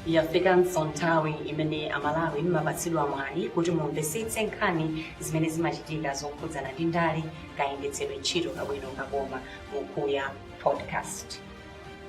Yafikanso nthawi imene Amalawi mmapatsidwa mwayi kuti mumvetsetse nkhani zimene zimachitika zokhudzana ndi ndale, kayendetsedwe ntchito kabwino kaboma mu Kuya Podcast.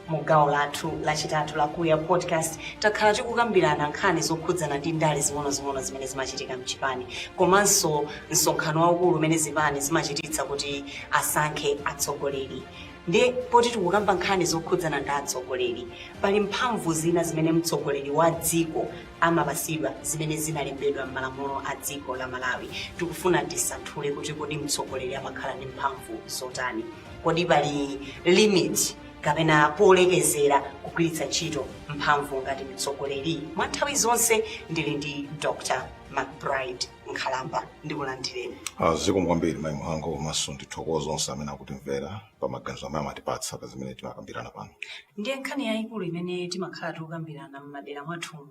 Mu gawo lathu lachitatu la Kuya Podcast takhala tikukambirana nkhani zokhudzana ndi ndale zing'onozing'ono zimene zimachitika mchipani, komanso msonkhano waukulu umene zipani zimachititsa kuti asankhe atsogoleri. Ndiye poti tikukamba nkhani zokhudzana ndi atsogoleri, pali mphamvu zina zimene mtsogoleri wa dziko amapasidwa zimene zinalembedwa m'malamulo a dziko la Malawi. Tikufuna tisanthule kuti kodi mtsogoleri amakhala ndi mphamvu zotani? Kodi pali limit kapena polekezera kugwiritsa ntchito mphamvu ngati mtsogoleri? Mwa nthawi zonse ndili ndi Dr McBride Nkhalamba. Ndikulandireni. Zikomo kwambiri, Mayi Muhango, komanso ndithokoza onse amene akutimvera pa maganizo amene amatipatsa pa zimene timakambirana pano. Ndiye nkhani yayikulu imene timakhala tikukambirana m'madera mwathu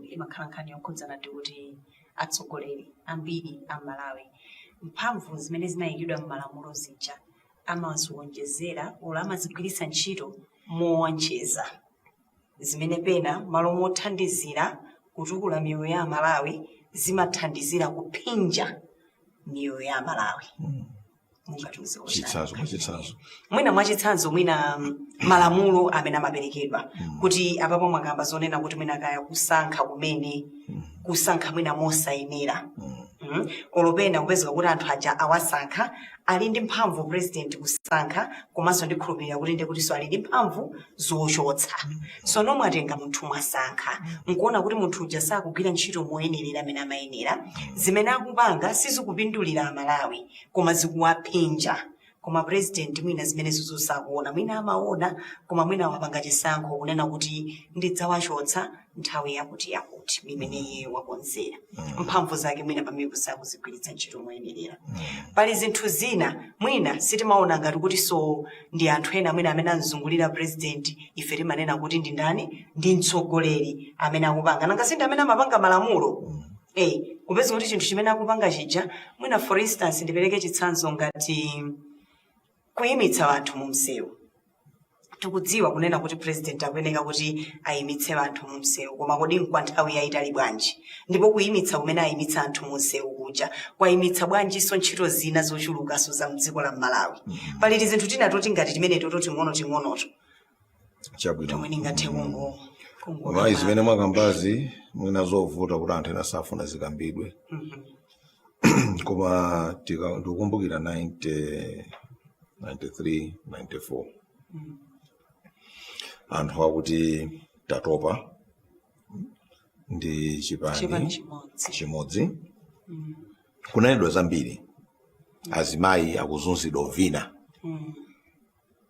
imakhala nkhani yokhudzana ndi kuti atsogoleri ambiri a Malawi mphamvu zimene zinayikidwa m'malamulo zija amaziwonjezera olo amazigwiritsa ntchito mowonjeza, zimene pena malo mothandizira kutukula miyoyo ya Amalawi zimathandizira kuphinja miyoyo ya Amalawi. Mungatiuze otani? Chitsanzo, mwachitsanzo? Mwina mwachitsanzo, mwina malamulo amene amaperekedwa kuti apapo mwakamba zonena kuti mwina kaya kusankha kumene kusankha mwina mosayenera, olo pena kupezeka kuti anthu aja awasankha, ali ndi mphamvu president kusankha, komanso ndikhulupirira kuti ndiye kutinso ali ndi mphamvu zochotsa. Sono mwatenga munthu, mwasankha, nkuona kuti munthu uja sakugwira ntchito moyenerera amene amayenera, zimene akupanga sizikupindulira Amalawi koma zikuwaphinja, koma president mwina zimene zizosakuona, mwina amaona, koma mwina wapanga chisankho kunena kuti ndidzawachotsa nthawi yakuti yakuti imene iye wakonzera. Mphamvu zake mwina pamene sakuzigwiritsa ntchito moyenerera. Pali zinthu zina mwina sitimaona ngati kuti so ndi anthu ena mwina amene amzungulira president. Ife timanena kuti ndi ndani? Ndi mtsogoleri amene akupanga, nanga si ndi amene amapanga malamulo? Kupeza kuti chinthu chimene akupanga chija, mwina for instance ndipereke chitsanzo ngati kuyimitsa anthu mu msewu. Tikudziwa kunena kuti president akuyeneka kuti ayimitse anthu mu msewu, koma kodi nkwa nthawi yayitali bwanji? Ndipo kuyimitsa kumene ayimitsa anthu mu msewu kuja kwayimitsa bwanjinso ntchito zina zochulukanso za mdziko la Malawi? Pali tizinthu tina toti ngati timene toto ting'ono ting'onoto tomwe ningathe kungo Mayi, zimene mwakambazi mwina zovuta kuti anthu ena safuna zikambidwe, koma ndikukumbukira 90, 93, 94, anthu akuti tatopa ndi chipani chipani chimodzi. Chimodzi. Kunanedwa zambiri, azimayi akuzunzidwa, ovina.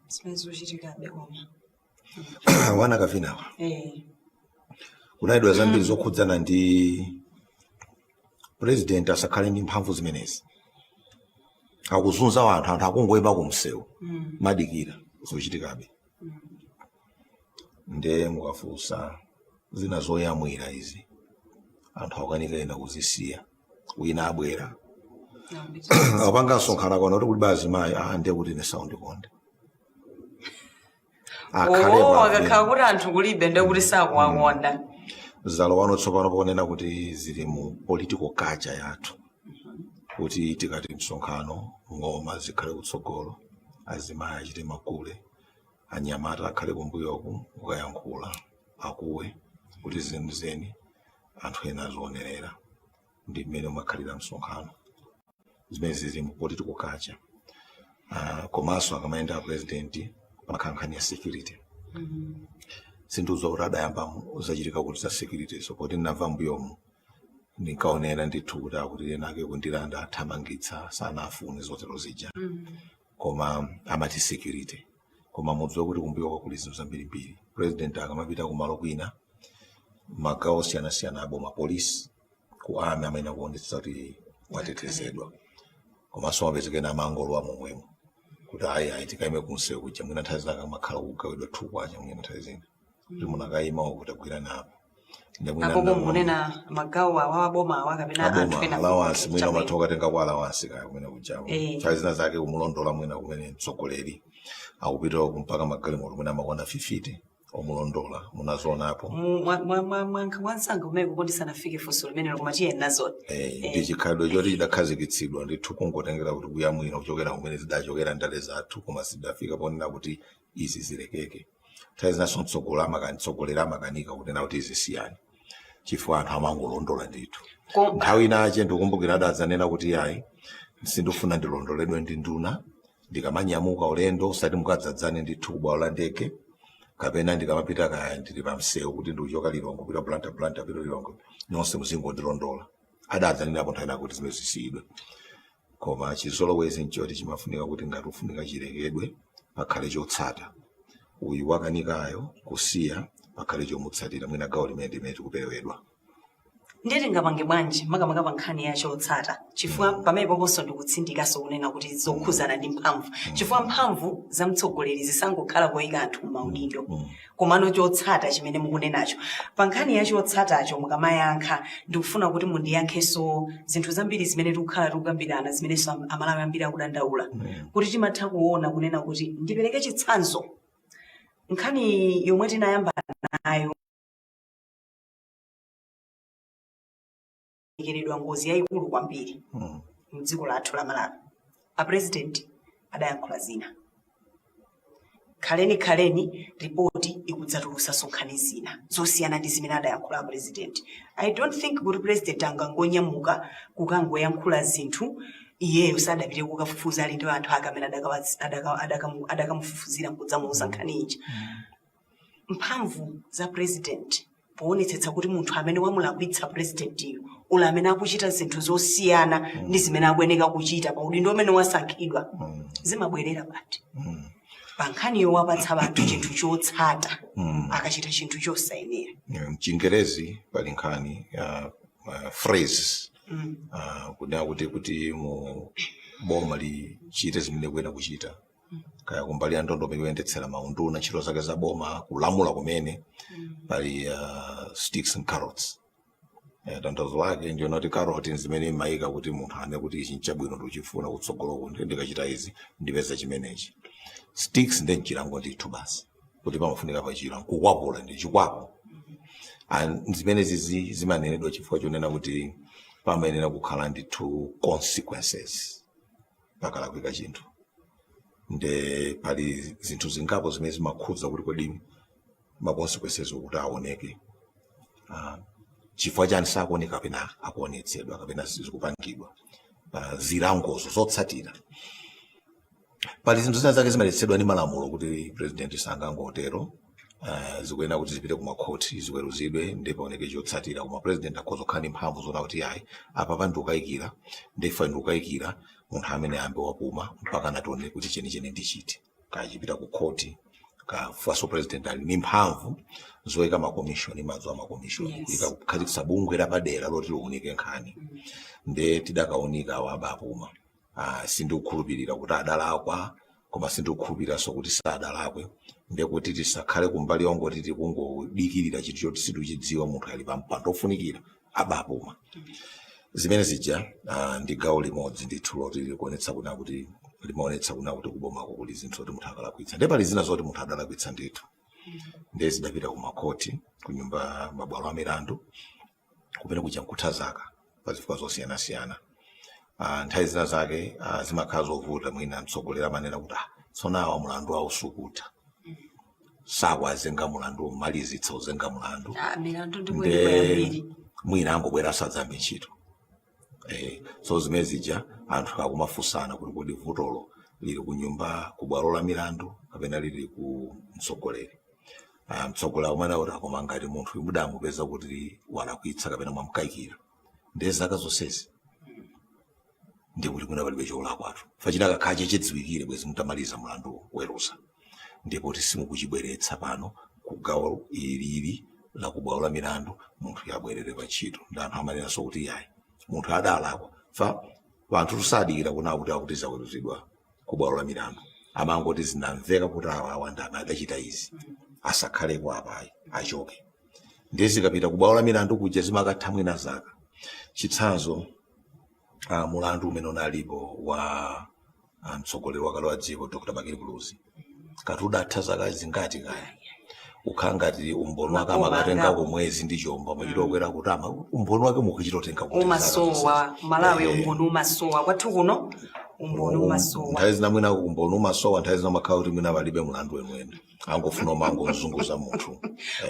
Zimene zikuchitikabe koma. Wana kavinawa. Kunanedwa zambiri zokhudzana ndi president asakhale ndi mphamvu zimenezi, akuzunza anthu, anthu akungoyima kumsewu madikira, zochitikabe. Nde mukafunsa zina zoyamwira izi, anthu akukanika ena kuzisiya. Wina abwera apanga msonkhano, akaona kuti kulibe azimayi, ah, ndiye kuti ine saundikonda. Akhale Oh, pamene. Akakhala kuti anthu kulibe ndiye kuti sakuwakonda. Zalowano tsopano ponena kuti zili mu political culture yathu kuti tikati msonkhano, ng'oma zikhale kutsogolo, azimayi achite magule, anyamata akhale kumbuyoku, kukayankhula akuwe kuti zenizeni, anthu ena azionerera ndi mmene umakhalira msonkhano. Zimene zili mu political culture. Komanso akamayenda president pamakhala nkhani ya security. Sindiuza kuti adayamba zachitika kuti za security, so poti ndinamva mbuyomu, ndinkaonera ndithu kuti akuti ena ake kundilanda athamangitsa, sanafune zotero zija, koma amati security. Koma mudziwe kuti kumbuyo kuli zinthu zambirimbiri. President akamapita kumalo kwina, magawo osiyanasiyana aboma, polisi, ku army, amene akuonetsetsa kuti watetezedwa. Komanso mapezeka amangolowa momwemo kuti ayi ayi, tikaime kunsewu kuja. Mwina nthawi zina kamakhala kugawidwa 2 kwacha, mwina nthawi zina kuti munakayima kuti agwirana apa. Nde mwina Apopo mukunena magawo awa aboma awa kapena anthu aboma ena? Allowance mwina Chabwino. umatha ukatenga kwa allowance kaya kumene kujako. Nthawi zina zake kumulondola mwina kumene mtsogoleri akupita mpaka magalimoto mwina amakwana 50. Omulondola munazionapo. Mwansanga kumene kuko ndisanafike funso limenelo, koma tiye nazoni. Ndi chikhalidwe choti chidakhazikitsidwa ndithu kungotengera kuti kuyamwira kuchokera kumene zidachokera ndale zathu, koma zidafika ponena kuti izi zilekeke. Nthawi zinaso mtsogoleri amakanika kunena kuti izi siyani, chifukwa anthu amangolondola ndithu. Nthawi inache ndikukumbukira adadzanena kuti ayi, sindifuna ndilondoledwe ndi nduna ndikamanyamuka ulendo, usati mukadzadzane ndithu kubwalo la ndege, kapena ndikamapita kaya ndili pa msewu kuti ndikuchoka Lilongwe kupita Blantyre, Blantyre pita Lilongwe, nonse muzingondilondola. Adadzanenapo nthawi ina kuti zimene zisiyidwe, koma chizolowezi nchoti chimafunika kuti ngati ufunika chilekedwe pakhale chotsata. Uyu wakanikayo kusiya, pakhale chomutsatira. Mwina gawo limene limene tikuperewedwa. Ndiye tingapange bwanji makamaka pa nkhani ya chotsata? Chifukwa pamene poponso ndikutsindikanso kunena kuti zokhuzana ndi mphamvu, chifukwa mphamvu za mtsogoleri zisangokhala koyika anthu m'maudindo, komano chotsata chimene mukunenacho pa nkhani ya chotsatacho, mukamayankha ndikufuna kuti mundiyankhenso zinthu zambiri zimene tikukhala tikukambirana, zimenenso Amalawi ambiri akudandaula kuti timatha kuona kunena kuti, ndipereke chitsanzo, nkhani yomwe tinayamba nayo ikeredwa ngozi yayikulu kwambiri mdziko lathu la Malawi, a president adayankhula zina, khaleni khaleni ripoti ikudzatulusanso nkhani zina zosiyana ndi zimene adayankhula a president. I don't think kuti president angangonyamuka kukangoyankhula zinthu iyeyo sadapite kukafufuza, ali ndi anthu ake amene adakamufufuzira nkudzamuuza nkhani ija. Mphamvu za president poonetsetsa kuti munthu amene wamulakwitsa presidentiyo, ula amene akuchita zinthu zosiyana ndi zimene akuyeneka kuchita pa udindo umene wasankhidwa, zimabwerera pati pa nkhani yowapatsa anthu chinthu chotsata akachita chinthu chosayenera? Mchingerezi pali nkhani ya phrase kunena kuti mu boma lichite zimene kuyena kuchita, kaya kumbali ya ndondomeko yoyendetsera maunduna, ntchito zake za boma, kulamula kumene, pali sticks and carrots. Tanthauzo lake ndiyo noti carrot zimene imayika kuti munthu ane kuti ichi nchabwino, ndikuchifuna kutsogoloko, ndi ndikachita izi ndipeza chimenechi. Sticks ndi mchilango ndithu basi, kuti pamafunika pachira nkukwapula ndi chikwapo. And zimene zizi zimanenedwa chifukwa chonena kuti pamayenera kukhala ndithu consequences pakalakwika chinthu. Nde pali zinthu zingapo zimene zimakhudza kuti kodi ma consequences kuti aoneke, chifukwa chani sakuoneka kapena akuonetsedwa kapena zikupangidwa, zilangozo zotsatira. Pali zinthu zina zake zimaletsedwa ndi malamulo kuti president sangangotero, zikuyenera kuti zipite kumakhoti, ziweruzidwe ndipo paoneke chotsatira. Koma president akhoza kukhala ndi mphamvu zona kuti ayi, apa ndikukayikira, ndifa ndikukayikira, munthu amene ayambe wapuma mpaka natione kuti chenicheni ndi chiti, kachipita ku khoti kafaso. President ali ndi mphamvu zoyika makomishoni, madziwa makomishoni, kuyika, kukhazikitsa bungwe lapadera loti liunike nkhani. Nde tidakaunika awo abapuma. Sindikukhulupirira kuti adalakwa, koma sindikukhulupiriranso kuti sadalakwe. Ndekuti tisakhale kumbali yongoti tikungodikirira chinthu choti situchidziwa. Munthu ali pa mpando ofunikira, abapuma. Zimene zija ndi gawo limodzi ndithu loti likuonetsa kuna kuti limaonetsa kuna kuti kubomako kuli zinthu zoti munthu akalakwitsa. Ndiye pali zina zoti munthu adalakwitsa ndithu, ndiye zidapita ku makhoti, ku nyumba mabwalo a milandu, kumene kuja nkutha zaka pa zifukwa zosiyanasiyana. Nthawi zina zake zimakhala zovuta. Mwina mtsogoleri amanena kuti ah, tsono awa mulandu wawo sukutha, sakwazenga mulandu, umalizitsa uzenga mulandu. Ah, milandu ndikuyenera Nde yambiri. Mwina angobwera sadzambe ntchito. So zimene zija anthu akumafunsana kuti kodi vutolo lili ku nyumba, ku bwalo la milandu, kapena lili ku mtsogoleri? Mtsogoleri akumana kuti akoma ngati munthu mudamupeza kuti walakwitsa kapena mwamkayikira, ndiye zaka zonsezi ndikuti kuna palibe cholakwatu fachita kakhala chidziwikire bwezi mutamaliza mulandu weruza, ndipo simukuchibweretsa pano ku gawo ilili la ku bwalo la milandu, munthu yabwerere pa ntchito. Ndi anthu amanenanso kuti yayi, munthu adalakwa fa anthu tusadikira kuna kuti akuti zaweruzidwa ku bwalo la milandu, amangoti zinamveka kuti awa awa ndi amene adachita izi, asakhalepo apayi, achoke. Ndiye zikapita ku bwalo la milandu kuja zimakatha mwina zaka. Chitsanzo, mulandu umene unalipo wa mtsogoleri wakale wa dziko Dr. Bakili Muluzi, kati udatha zaka zingati kaya. Ukhala ngati umboni wake Maboma amakatenga angapo. Kumwezi ndi chombo amachita kukwera kuti ama umboni wake mukuchita kutenga kuti zaka Umasowa. zonsezi. Malawi, umboni umasowa. Kwathu kuno umboni umasowa. Nthawi zina mwina umboni umasowa, nthawi zina umakhala kuti mwina palibe mlandu weniweni, angofuna umangozunguza munthu.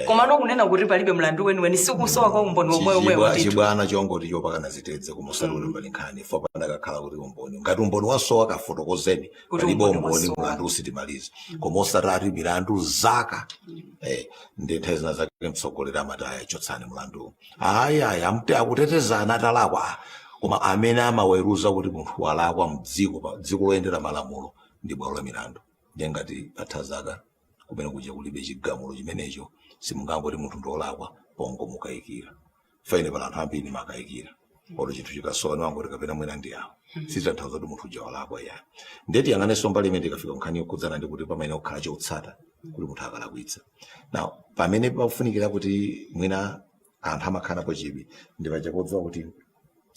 Komano kunena kuti palibe mlandu weniweni, sikusowa kwa umboni omwe omwewo ndithu. Chibwana chongoti chopakana zitedze, koma usati kuti pali nkhani fo panakakhala kuti umboni, ngati umboni wasowa, kafotokozeni. Kuti palibe umboni umboni, wasowa. Mlandu usitimalize, koma osati ati milandu zaka. Ndi nthawi zina zake mtsogoleri amati, "Aya, chotsani mlandu." Ayi, ayi, akutetezana atalakwa. Ah, koma amene amaweruza kuti munthu walakwa mdziko, pa dziko loyendera malamulo, ndi bwalo la milandu. Ndiye ngati patha zaka kumene kuja kulibe chigamulo chimenecho, simungangoti munthu ndiolakwa pongomukayikira. Faine pala anthu ambiri makayikira olo chinthu chikasowa, niwangoti kapena mwina ndi awo, sizitanthauza kuti munthu uja walakwa ya. Ndiye tiyang'anenso mbali imene tikafika nkhani yokhudzana ndi kuti pamene kukhala chotsata kuti munthu akalakwitsa. Now, pamene pakufunikira kuti mwina anthu amakhala napo chidwi ndi paja podziwa kuti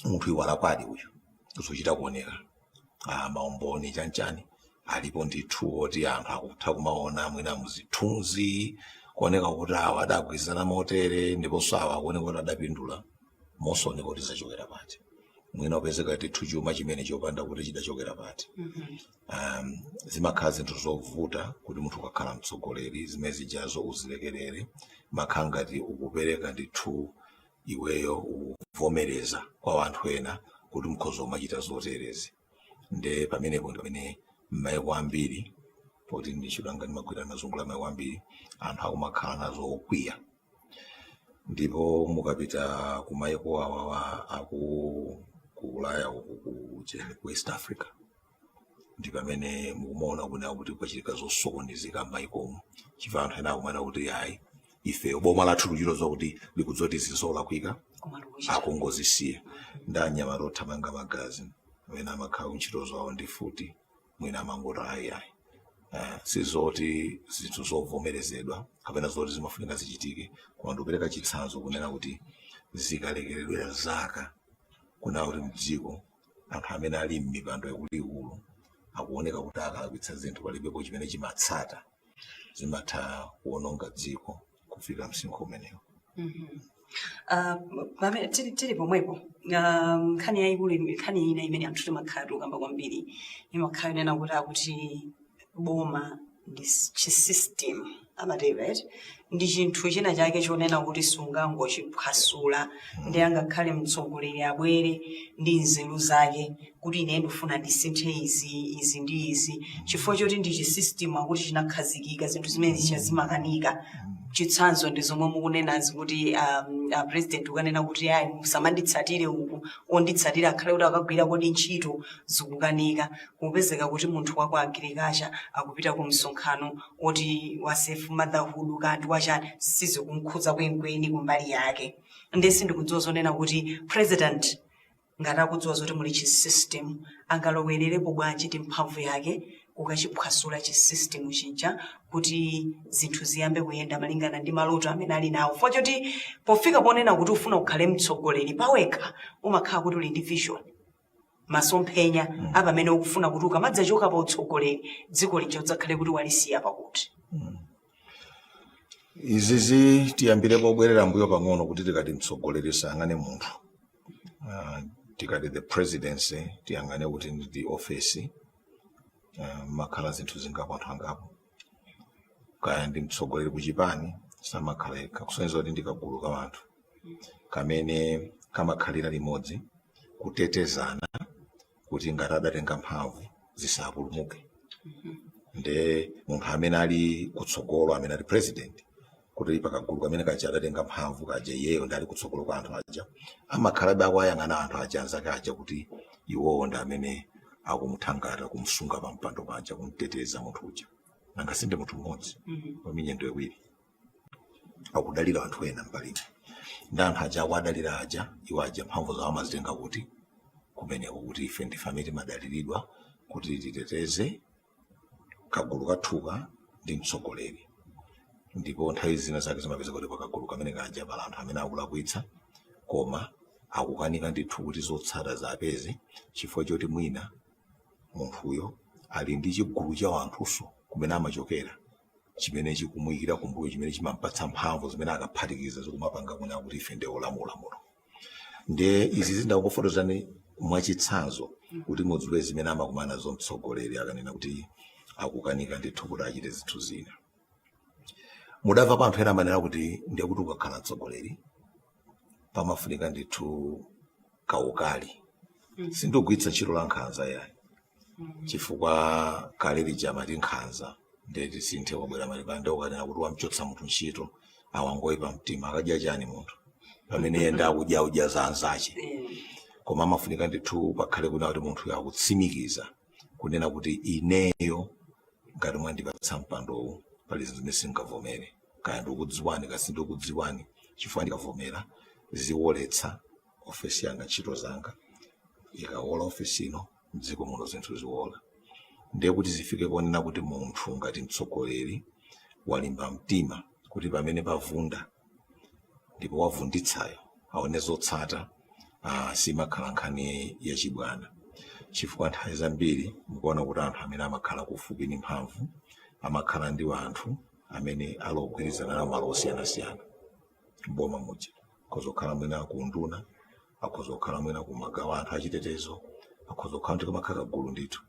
munthu iwe walakwadi uyu, zochita kuoneka, maumboni chanchani alipo ndithu, oti anthu akutha kumaona mwina muzithunzi kuoneka kuti awa adagwirizana motere, ndiponso awa akuoneka kuti adapindula mosaoneka kuti zachokera pati, mwina upezeka ndithu chuma chimene chopanda kuti chidachokera pati. Zimakhala zinthu zovuta kuti munthu ukakhala mtsogoleri zimene zijazo uzilekerere, makhala ngati ukupereka ndithu iweyo ukuvomereza kwa anthu ena kuti mukhoza kumachita zoterezi. Nde pamenepo ndi pamene m'mayiko ambiri, poti ndi ntchito yanga ndimagwira mazungulira mayiko ambiri, anthu akumakhala nazo okwiya. Ndipo mukapita ku mayiko awawa aku ku Ulaya uku, ku cheni, ku West Africa, ndi pamene mukumaona kunena kuti kwachitika zosokonezeka m'mayikomo, chifukwa anthu ena akumaona kuti ayi, ife boma lathu likuchita kuti likudzoti zizolakwika, Koma likuchita. Akungozisiya. Ndi anyamata othamanga magazi amene amakhala kuntchito zawo ndi futi, mwina amangoti ayi, ayi, sizoti zinthu zovomerezedwa kapena zoti zimafunika zichitike. Koma ndikupereka chitsanzo kunena kuti zikalekeredwera zaka, kunena kuti mdziko anthu amene ali m'mipando ikuluikulu akuoneka kuti akalakwitsa zinthu palibepo chimene chimatsata, zimatha kuwononga dziko kufika msinkhu umenewo. Pamene tili pomwepo, nkhani yayikulu, nkhani ina imene anthu timakhala tikukamba kwambiri imakhala inena kuti akuti boma ndi chisystem, amatero right, ndi chinthu china chake chonena kuti sungangochiphwasula, ndi angakhale mtsogoleri abwere ndi nzeru zake kuti ine ndifuna ndisinthe izi, izi ndi izi, chifukwa choti ndi chisystem akuti chinakhazikika, zinthu zimene zichazimakanika. Chitsanzo ndi zomwe mukunenazi kuti president ukanena kuti ayi, musamanditsatire uku, onditsatira akhale kuti akagwira kodi ntchito, zikukanika. Kupezeka kuti munthu wako agriculture akupita ku msonkhano oti wa safe motherhood kanti wachani, sizikumkhudza kwenikweni kumbali yake. Ndiye sindikudziwa zonena kuti president ngati akudziwa zoti muli chisystem, angalowererepo bwanji ndi mphamvu yake kukachiphwasula chisystem chija kuti zinthu ziyambe kuyenda malingana ndi maloto amene ali nawo? Chifukwa choti pofika ponena kuti ufuna ukhale mtsogoleri pawekha, umakhala kuti uli ndi vision, masomphenya apamene ukufuna kuti ukamadzachoka pa utsogoleri, dziko lija udzakhale kuti walisiya pakuti. Izizi tiyambire pobwerera mbuyo pang'ono kuti tikati mtsogoleri sayang'ane munthu. Tikati the presidency, tiyang'ane kuti ndi the office, makhala zinthu zingapo, anthu angapo. Kaya ndi mtsogoleri kuchipani, samakhala yekha, kusonyeza kuti ndi kagulu ka anthu kamene kamakhalira limodzi kutetezana kuti ngati adatenga mphamvu zisapulumuke. Nde munthu amene ali kutsogolo, amene ali president, kuti pakagulu kamene kaja adatenga mphamvu kaja, iyeyo ndi ali kutsogolo kwa anthu aja, amakhalabe akuwayang'ana anthu aja, anzake aja, kuti iwowo ndi amene akumuthangata, kumsunga pa mpando paja, kumteteza munthu uja. Nanga sinde munthu mmodzi wa minyendo iwiri, akudalira anthu ena mbalipo, ndi anthu aja akuadalira aja, iwo aja mphamvu zawo amazitenga kuti kumeneko, kuti ife ndife amene timadaliridwa kuti titeteze kagulu kathuka ndi mtsogoleri. Ndipo nthawi zina zake zimapeza kuti pakagulu kamene kaja pala anthu amene akulakwitsa, koma akukanika ndithu kuti zotsata zapeze, chifukwa choti mwina munthuyo ali ndi chigulu cha anthuso kumene amachokera. Chimene chikumuyikira kumbuyo, chimene chimampatsa mphamvu, zimene akaphatikiza zikumapanga kuna kuti ife ndiye olamula muno. Ndiye izi zindakufotokozani mwachitsanzo kuti mudziwe zimene amakumana nazo mtsogoleri akanena kuti akukanika ndithu kuti achite zinthu zina. Mudamva pa anthu ena amanena kuti ndiye kuti ukakhala mtsogoleri pamafunika ndithu kaukali. Sindikugwiritsa ntchito la nkhanza yayi, chifukwa kale lija amati nkhanza, ndiye tisinthe. Wabwera malipande, ukanena kuti wamchotsa munthu ntchito, awangoyipa mtima, akadya chani munthu pamene iye ndakudya udya za anzache? Koma amafunika ndithu pakhale kuna kuti munthu akutsimikiza kunena kuti ineyo ngati mwandipatsa mpandowu, pali zinthu zimene singavomere, kaya ndikudziwani kaya sindikudziwani, chifukwa ndikavomera ziwoletsa ofesi yanga, ntchito zanga. Ikawola ofesi ino, mdziko muno zinthu ziwola. Ndiye kuti zifike ponena kuti munthu ngati mtsogoleri walimba mtima kuti pamene pavunda ndipo wavunditsayo aone zotsata, simakhala nkhani yachibwana, chifukwa nthawi zambiri mukuona kuti anthu amene amakhala kufupi ndi mphamvu amakhala ndi anthu amene alogwirizana nawo malo osiyanasiyana mboma muja. Akhoza kukhala mwina ku nduna, akhoza kukhala mwina ku magawo anthu achitetezo, akhoza kukhala ndi kamakhala kagulu ndithu.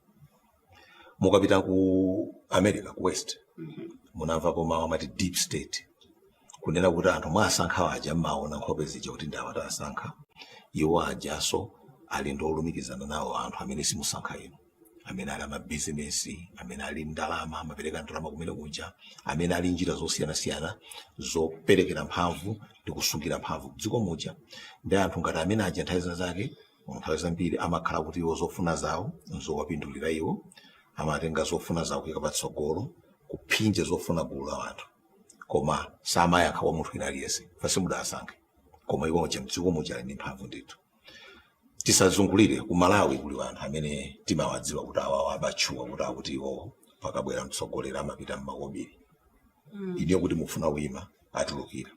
Mukapita ku America, ku West, munamvapo mawu amati deep state, kunena kuti anthu mwasankha aja mmaona nkhope zija kuti ndawa tasankha, iwo ajaso ali ndi olumikizana nawo anthu amene simusankha inu, amene ali amabizinesi, amene ali ndalama, amapereka ndalama kumene kuja, amene ali njira zosiyanasiyana zoperekera mphamvu ndi kusungira mphamvu dziko muja. Ndi anthu ngati amene aja nthawi zina zake, nthawi zambiri amakhala kuti iwo zofuna zawo nzowapindulira iwo, amatenga zofuna zawo kuyika patsogolo, kuphinja zofuna gulu la anthu, koma samayankha kwa munthu wina aliyense fasi mudasankhe, koma iwo uja mdziko muja ali ndi mphamvu ndithu. Tisazungulire. Ku Malawi kuli anthu amene timawadziwa kuti awawa abatchuwa kuti akuti iwowo pakabwera mtsogoleri amapita mmakobiri. Ine kuti mufuna kuyima, atulukira,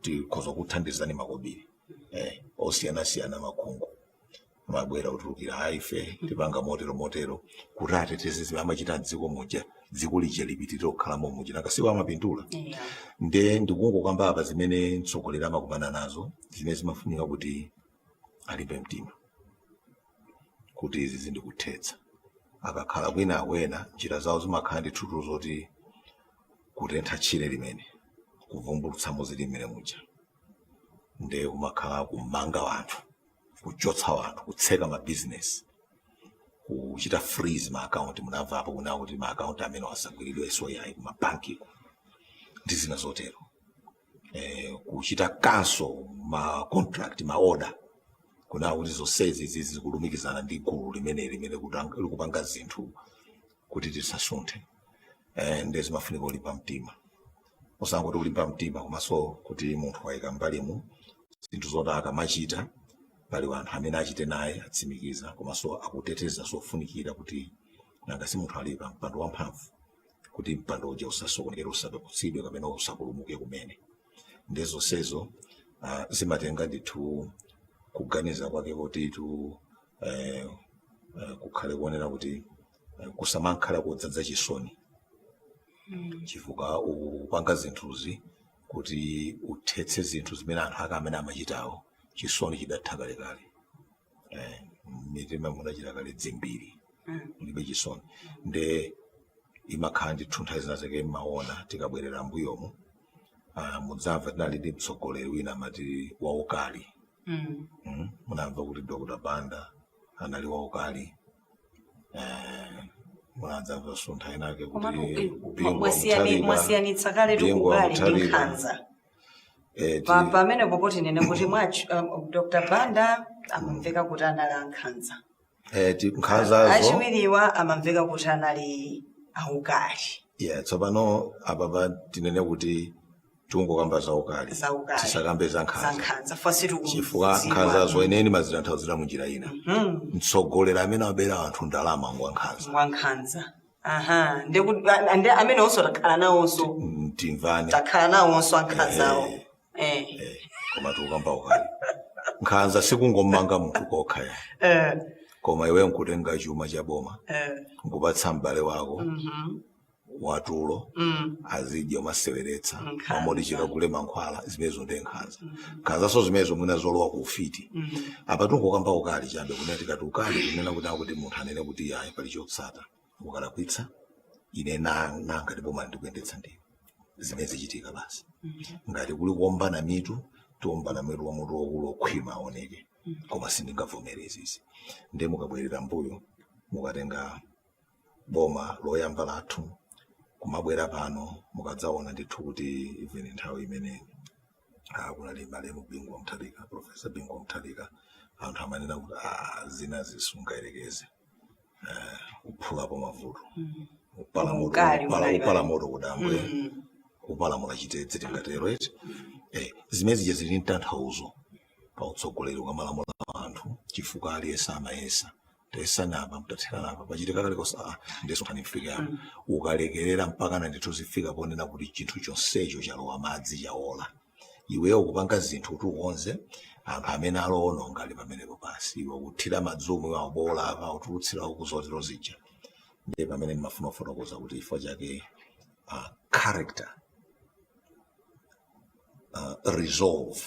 tikhoza kuthandizani makobiri osiyanasiyana, makhungu amabwera kutulukira, "Ayi, ife tipanga motero motero," kuti ateteze zimene amachita mdziko muja, dziko lija lipitirire kukhalamo muja, nakasiwo amapindula. Nde ndikungokamba apa zimene mtsogoleri amakumana nazo, zimene zimafunika kuti alimbe mtima kuti izi zindikuthetsa. Akakhala kwina akwena, njira zawo zimakhala ndi thutu zoti kutentha tchire limene kuvumbulutsamo zili mmene muja, nde kumakhala kumanga wanthu, kuchotsa wanthu, kutseka mabizinesi, kuchita freeze ma account. Munamvapo kuna kuti ma account amene asagwiridwenso yayi kumabankiko ndi zina zotero, kuchita cancel ma contract, ma order, kuna kuti zonsezi izi zikulumikizana ndi gulu limene likupanga zinthu kuti tisasunthe. Ndi zimafunika kulimba mtima, usangoti kulimba mtima komanso kuti munthu wayika mbalimu zinthu zoti akamachita pali anthu amene achite naye atsimikiza, komanso akuteteza zofunikira kuti nanga si munthu ali pa mpando wamphamvu, kuti mpando uja usasokonekere, usapeputsidwe kapena usapulumuke kumene. Ndi zonsezo zimatenga ndithu kuganiza kwake kotitu kukhale kuonera kuti kusamakhala kodzadza chisoni, chifukwa upanga zinthuzi kuti uthetse zinthu zimene anthu ake amene amachitawo chisoni chidatha kalekale, mitima munachita kale dzimbiri, mulibe chisoni. Nde imakhala ndithu nthawi zina zake mmaona tikabwerera mbuyomu, mudzamva tinali ndi mtsogoleri wina amati waukali. Munamva kuti Dr. Banda anali waukali, munadzamva suntha inake Komatu kuti Bingu wa Mutharika, mwasiyanitsa kale Bingu wa tukukali ndi Mutharika. nkhanza. Pamene popoti nene kuti mwachi Dr. Banda amamveka kuti anali ankhanza, nkhanzazo achiwiriwa amamveka kuti anali aukali. Yeah, tsopano apapa tinene kuti tungokamba zaukali, Zaukali. tisakambe za Za nkhanza, nkhanza fasi. Chifukwa nkhanzazo ineni mazitanthauzira munjira ina. Mtsogoleri amene abera anthu ndalama ngwa nkhanza. Wankhanza, aha. Ndi amene onso takhala nawonso. Timvane. Takhala nawonso ankhanzawo. Koma tikukamba ukali. Nkhanza sikungomanga munthu kokha ya, koma iwe nkutenga chuma cha boma, nkupatsa m'bale wako. Watulo azidya umaseweretsa. Nkhanza. Mamoti chikagule mankhwala, zimenezo ndi nkhanza. Nkhanzaso zimenezo mwina zolowa ku ufiti. Apa tungokamba ukali chabe, kunena tikati ukali kunena kuti munthu anene kuti ayi, pali chotsata, ukalakwitsa ine nanga ndipo mali ndikuyendetsa ndiwe, zimene zichitika basi. Ngati kuli kuombana mitu, tiombana mitu wa mutu wokulu okhwima aoneke, koma sindingavomere izizi. Ndiye mukabwerera mbuyo, mukatenga boma loyamba lathu kumabwera pano, mukadzaona ndithu kuti even nthawi imene kunali malemu Bingu wa Mutharika, Professor Bingu wa Mutharika, anthu amanena kuti zina zisungayerekeze kuphulapo mavuto, kupala moto, Ukali unali kupala moto kudambwe, kupalamula chitedze, tingatero eti. Zimene zija zili mtanthauzo pa utsogoleri ukamalamula anthu, chifukwa aliyense amayesa tesanapa mtatherana apa pachitika kalikonse, ndeso nkhani mfike apa. Ukalekerera mpaka ndithu zifika ponena kuti chinthu chonsecho chalowa madzi, chaola, iweyo kupanga zinthu kuti ukonze, anthu amene alowononga ali pamenepo basi, iwe kuthira madzi omwe wabola apa, utulutsira kuzotero zija. Ndiye pamene ndimafuna kufotokoza kuti chifukwa chake character, resolve,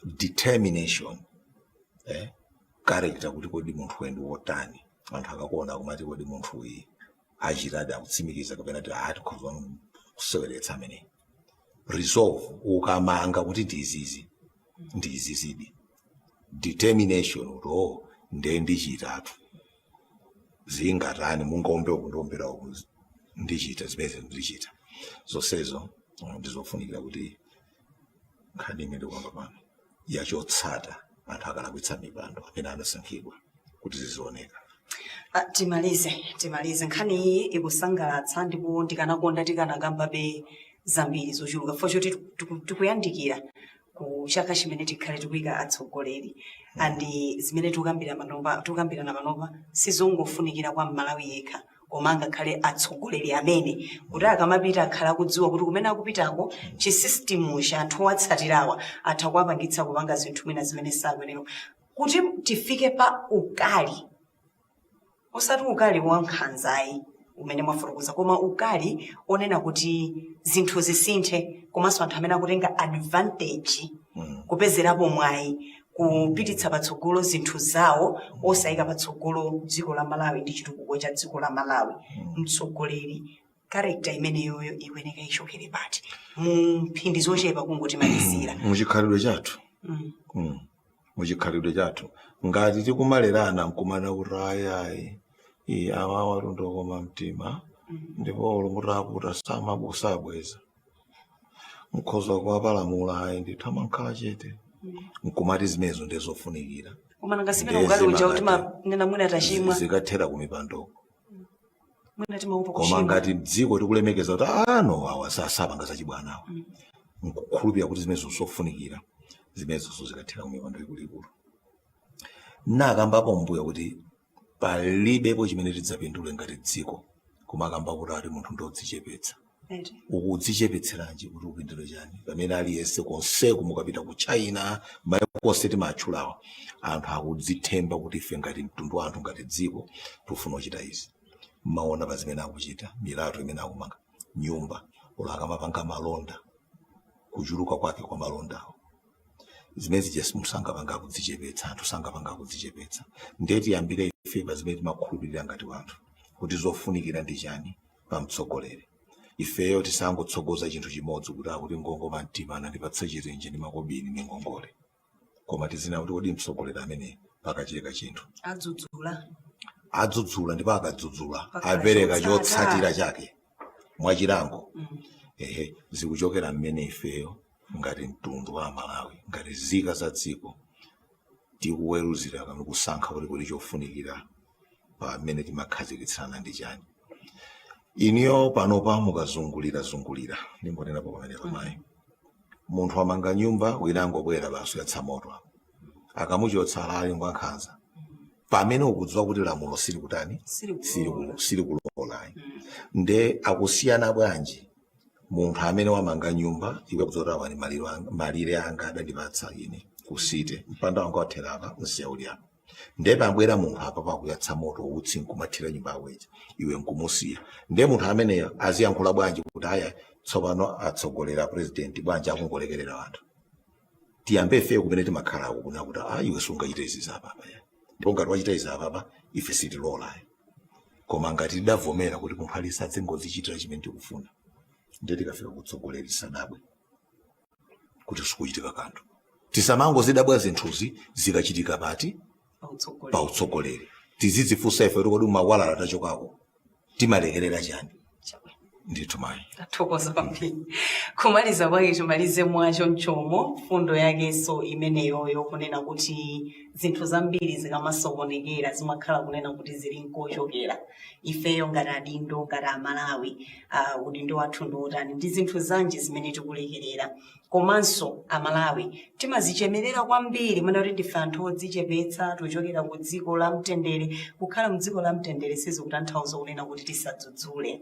determination, character, kuti kodi munthu wendi wotani, anthu akakuona kumati kodi munthu uyi achitadi akutsimikiza kapena ti tikhoza kuseweretsa amene. Resolve, ukamanga kuti ndizizi, ndizizidi. Determination, kuti oh, ndiye ndichitatu, zingatani, mungombe uku ndiombera uku, ndichita zimene ndichita zonsezo. Ndizofunikira kuti nkhani imene ndikuyamba pano yachotsata anthu akalakwitsa mipando amene anasankhidwa kuti zizioneka. Timalize nkhani iyi ikusangalatsa, ndipo ndikanakonda tikanakambabe zambiri zochuluka, chifukwa choti tikuyandikira ku chaka chimene tikhale tikuyika atsogoleri, andi zimene tikukambirana panopa sizongofunikira kwa Mmalawi yekha, koma angakhale atsogoleri amene kuti akamapita akhala akudziwa kuti kumene akupitako chisystem cha anthu owatsatirawa atha kuwapangitsa kupanga zinthu mwina zimene sakuyenera. Kuti tifike pa ukali, osati ukali wa nkhanzayi umene mwafotokoza, koma ukali onena kuti zinthu zisinthe, komanso anthu amene akutenga advantage kupezerapo mwayi kupititsa patsogolo zinthu zawo, osayika patsogolo dziko la Malawi ndi chitukuko cha dziko la Malawi, mtsogoleri character imeneyoyo ikuyeneka ichokere pati? Mu mphindi zochepa kungotimalizira. Muchikhalidwe chathu. Muchikhalidwe chathu, ngati tikumalerana nkumana kuti ayayi, iye awawa tundokoma mtima, ndipo olo mutaputa samabweza, mukhoza kuwapalamula, ayi ndithu amakhala chete, nkumati zimenezo ndizofunikira. Koma nanga simene ukali uja kuti manena mwina tachimwa. Zikathera kumipandoko. Mwina timaopa Koma kuchimwa. ngati dziko tikulemekeza kuti ano awa sasapanga zachibwanawa, nkukhulupirira kuti zimenezo zofunikira, zimenezo zikathera kumipando ikuluikulu. Nakambapo mbuyo kuti palibepo chimene tidzapindule ngati dziko kumakamba kuti ati munthu ndodzichepetsa. Eti. Ukudzichepetseranji kuti upindule chani, pamene aliyense konseku, mukapita ku China, maiko konse timatchulawa, anthu akudzithemba kuti ife ngati mtundu wa anthu, ngati dziko, tikufuna kuchita izi. Mmaona pa zimene akuchita, milato imene akumanga, nyumba, olo akamapanga malonda, kuchuluka kwake kwa malondawo, zimene zija musangapanga akudzichepetsa, anthu sangapanga akudzichepetsa. Ndiye tiyambire ife pa zimene timakhulupirira ngati wanthu kuti zofunikira ndi chani pa mtsogoleri. Ifeyo tisangotsogoza chinthu chimodzi kuti akuti ngongoma mtima anandipatsa chitenje ndi makobiri ndi ngongole, koma tizina kuti kodi mtsogoleri amene pakachitika chinthu adzudzula, adzudzula, ndipo akadzudzula pakhala apereka chotsata. Chotsatira chake mwachilango. Ehe, zikuchokera mmene ifeyo ngati mtundu wa Malawi, ngati zika za dziko, tikuweruzira kapena kusankha kuti kodi chofunikira pamene timakhazikitsana ndi chani. Iniyo panopa mukazungulira zungulira, ndingonenapo pamene pamayi, munthu amanga nyumba, wina angobwera basi yatsa moto apo, akamuchotsa alali ngwankhanza, pamene ukudziwa kuti lamulo silikutani? Silikulola. Silikulolayi. Nde akusiyana bwanji munthu amene wamanga nyumba, iwe kudzoti awa ni malire anga, malire anga adandipatsa ine kusite, mpanda wanga wathera apa, msewu uli apa. Ndiye pabwera munthu apa pakuyatsa moto, utsi nkumathira nyumba yako ija, iwe nkumusiya. Ndiye munthu ameneyo aziyankhula bwanji kuti aya, tsopano atsogolera president bwanji akungolekerera anthu? Tiyambe ife kumene timakhalako kunena kuti, ah, iwe sungachite izi zapapa ya, ndipo ngati wachita izi apapa, ife sitilola. Koma ngati tidavomera kuti munthu aliyense adzingodzichitira chimene tikufuna, ndiye tikafika kutsogoleri tisadabwe kuti sikuchitika kanthu. Tisamangozidabwa zinthuzi zikachitika pati? Pautsogoleri. Pa utsogoleri. Tizidzifunsa ife kuti kodi makwalala tachokako timalekerera chani? Chabwino. Ndithu mayi. Tathokoza kwambiri. Kumaliza kwake timalize mwacho mchomo fundo yakenso imeneyoyo, kunena kuti zinthu zambiri zikamasokonekera zimakhala kunena kuti zili nkochokera. Ifeyo ngati adindo, ngati Amalawi, udindo wathu ndi otani? Ndi zinthu zanji zimene tikulekerera? Komanso Amalawi timazichemerera kwambiri mwina kuti ndife anthu odzichepetsa, tochokera ku dziko la mtendere. Kukhala mdziko la mtendere sizikutanthauza kunena kuti tisadzudzule.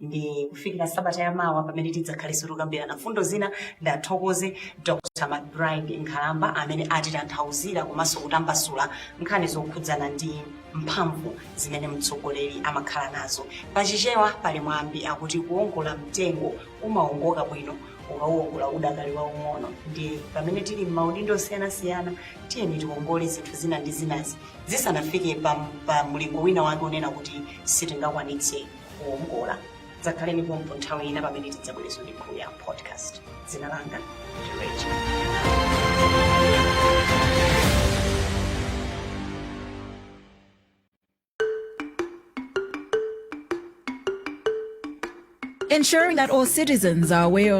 Ndi kufikira sabata yamawa pamene tidzakhalenso tikukambirana fundo zina, ndathokoze Dr McBride Nkhalamba amene atitanthauzira komanso kutambasula nkhani zokhudzana ndi mphamvu zimene mtsogoleri amakhala nazo. Pachichewa pali mwambi akuti kuwongola mtengo umawongoka bwino ukawongola udakali waung'ono. Ndi pamene tili m'maudindo osiyanasiyana, tiyeni tiwongole zinthu zina ndi zinazi zisanafike pa mlingo wina wake unena kuti sitingakwanitse kuwongola. Dzakhaleni pompo nthawi ina pamene tidzabwerezo ndi Nkhuya Podcast. Dzina langa ndi Rachel. Ensuring that all citizens are aware